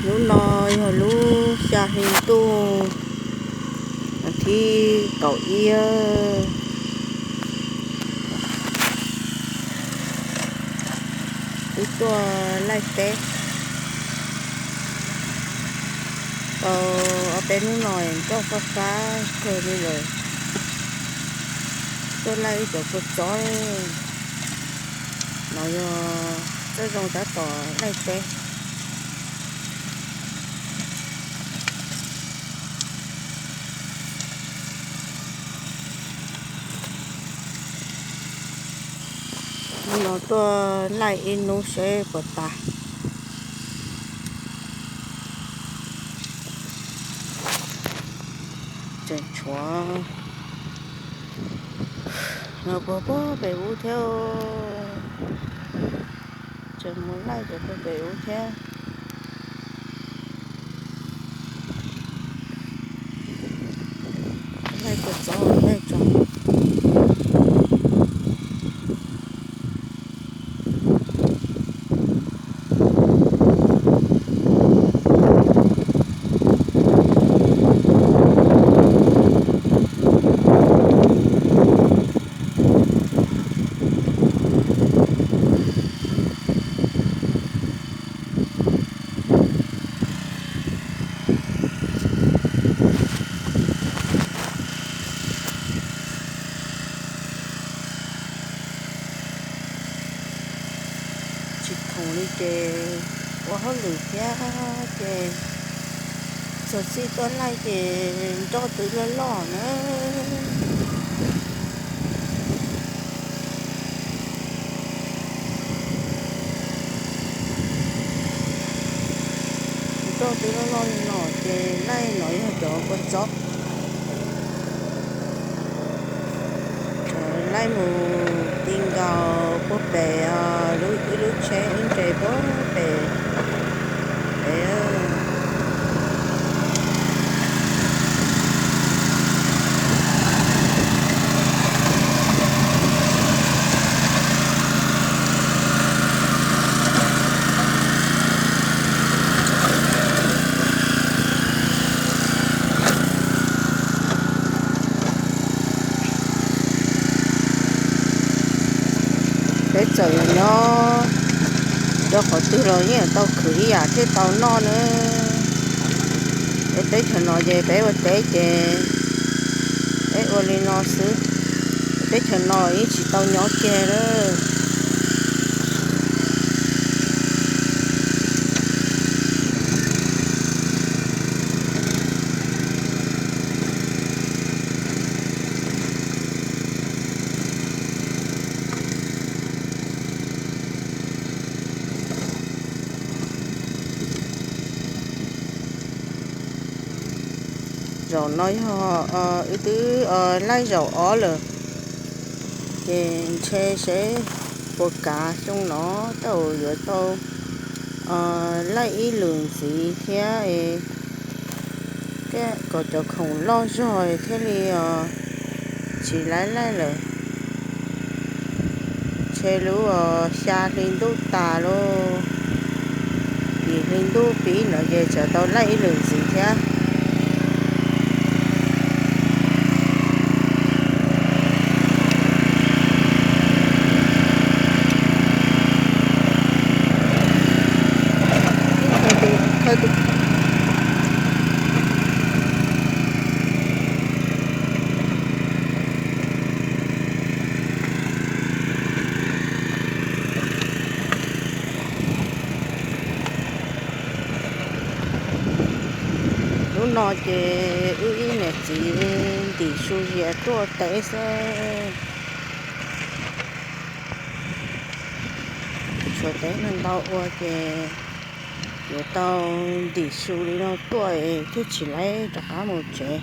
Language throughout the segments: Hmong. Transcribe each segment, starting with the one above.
Hnub no yog lub xya hli ntuj, thib kaum ib, wb tuaj laij teb tau ob peb hnub no, nroj fab fab kawg li lawm. Tuaj laij ib cov kua txob no yog txoj zoo tab tom laij teb. Hnub no tuaj laij ib hnub seb puas tas. Tseem tshuav no puag puag pem ub thiab. Tseem mus laij cov puag pem ub thiab. Laij kua txob laij tso. Tsis khoom li ces ua hauj lwm thiab ces txog txij tuaj laij ces nroj twb loj loj na. Nroj twb loj loj li no ces laij no yog cov kua txob. Laij mus ti nkaus puag pem, lub, ib lub tsheb ib ntses puag pem pem. Peb txawm los nyob rau qhov twg los yeej tau khwv ib yam thiaj tau noj na. Peb teb chaws no ces peb ua teb ces peb ua li no xwb. Teb chaws no yeej tsis tau nyob kiag lawm. Zaum no yog wb twb laij zaum ob lawm, ces ntshe seb puas kav xyoo no tau yuav tau laij ib lwm ntxiv thiab, kom cov khoom loj zog thiaj li tsis laij laij lawm. Ntshe lub xya hli ntuj tas lub yim hli ntuj pib no ces tseem tau laij ib lwm ntxiv thiab. Hnub no ces wb ib niam txiv ntim su zias tuaj teb xwb. Tshuav teb ntau ntau ua ces yuav tau ntim su li no tuaj thiaj tsis laib rov qab mus tsev,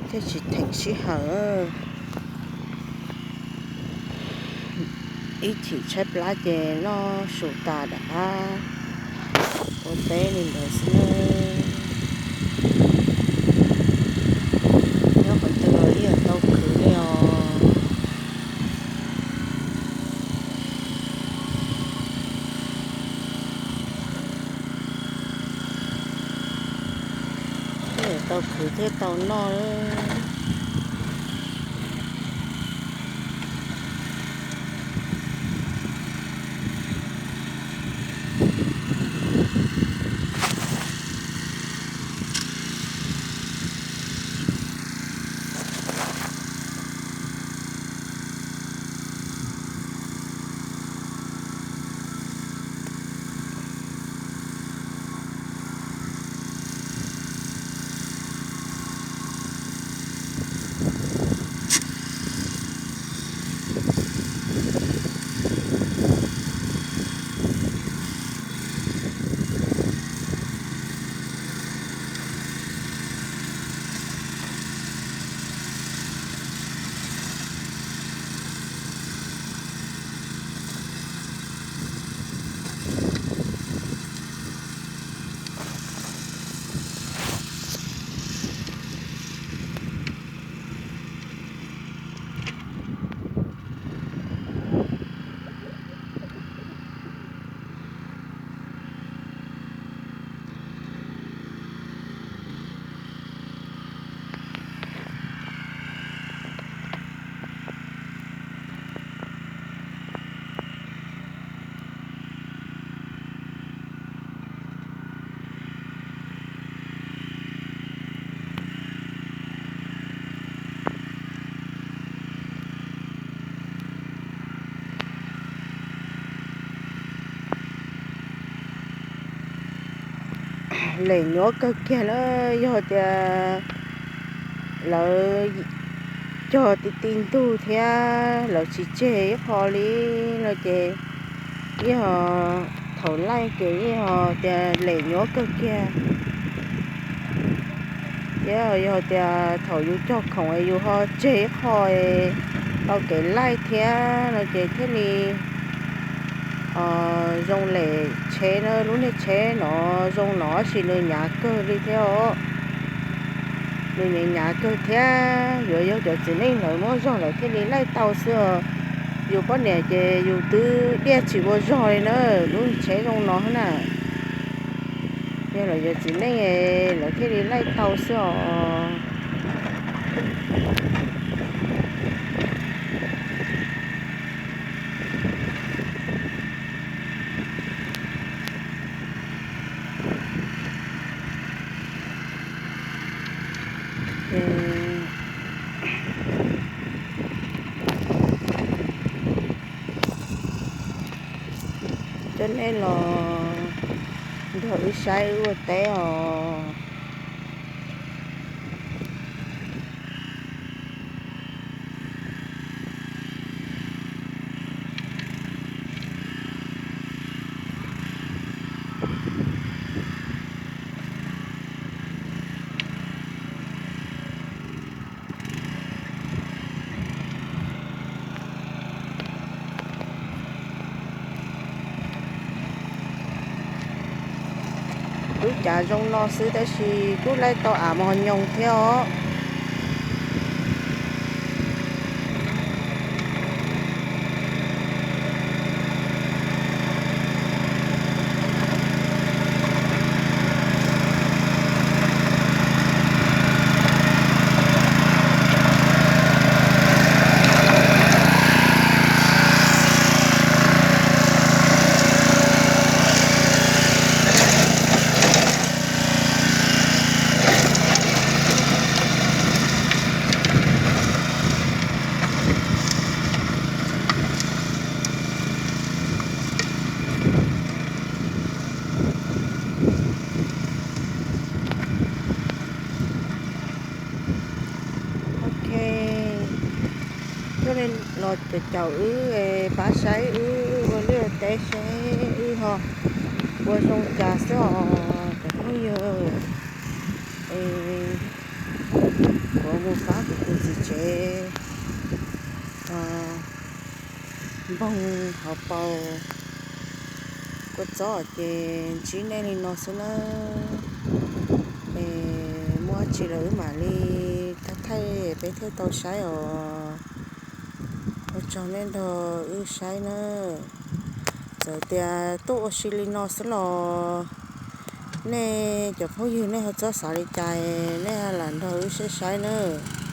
thiaj tsis theem sij hawm. Ib chim tshaib plab ces noj su tas rov qab ua teb li ntawd xwb. Nyob qhov twg los yeej tau khwv li os. Khwv thiaj tau noj. Lem nyuaj kawg kiag na, yog tias lawv cog ti ti ntug thiab lawv tsis tseg ib qho li no ces yeej ho, thaum laij ces yeej ho tias lem nyuaj kawg kiag. Thiab yog tias thaum yus cog khoom es yus ho tseg ib qho tau kev laij thiab no ces thiaj li zoo lem tsheb na, lub niag tsheb no zoo no tab sis nws hnyav kawg li thiab os. Nws hnyav hnyav kawg thiab, yuav yog cov txiv neej lawv muaj zog lawv thiaj li laij tau xwb os. Yus poj niam ces yus twb diaj tsis ua zog li na, lub tsheb zoo no na. Yog lawv cov txiv neej lawv thiaj li laij tau xwb os. Coj nej los nrog wb saib wb ua teb os. Lub cav zoo no xwb tab sis kuj laij tau av mos nyoos thiab os. Ok, coj nej los caum wb pab saib wb ua liaj ua teb seb wb ho ua zoo cas xwb os cov phooj ywg. Kuv mus pab kuv tus txiv tsev npoog hauv paus kua txob ces ntsib nej li no xwb nawb. Es muaj dab tsi los wb mam li thaij thaij peb thiaj tau saib os. Ua tsaug nej nrog wb saib nawb. Txawm tias tuaj ua si li no xwb los Nej cov phooj ywg nej ho txhob xav li cas, nej lam nrog wb saib saib nawb.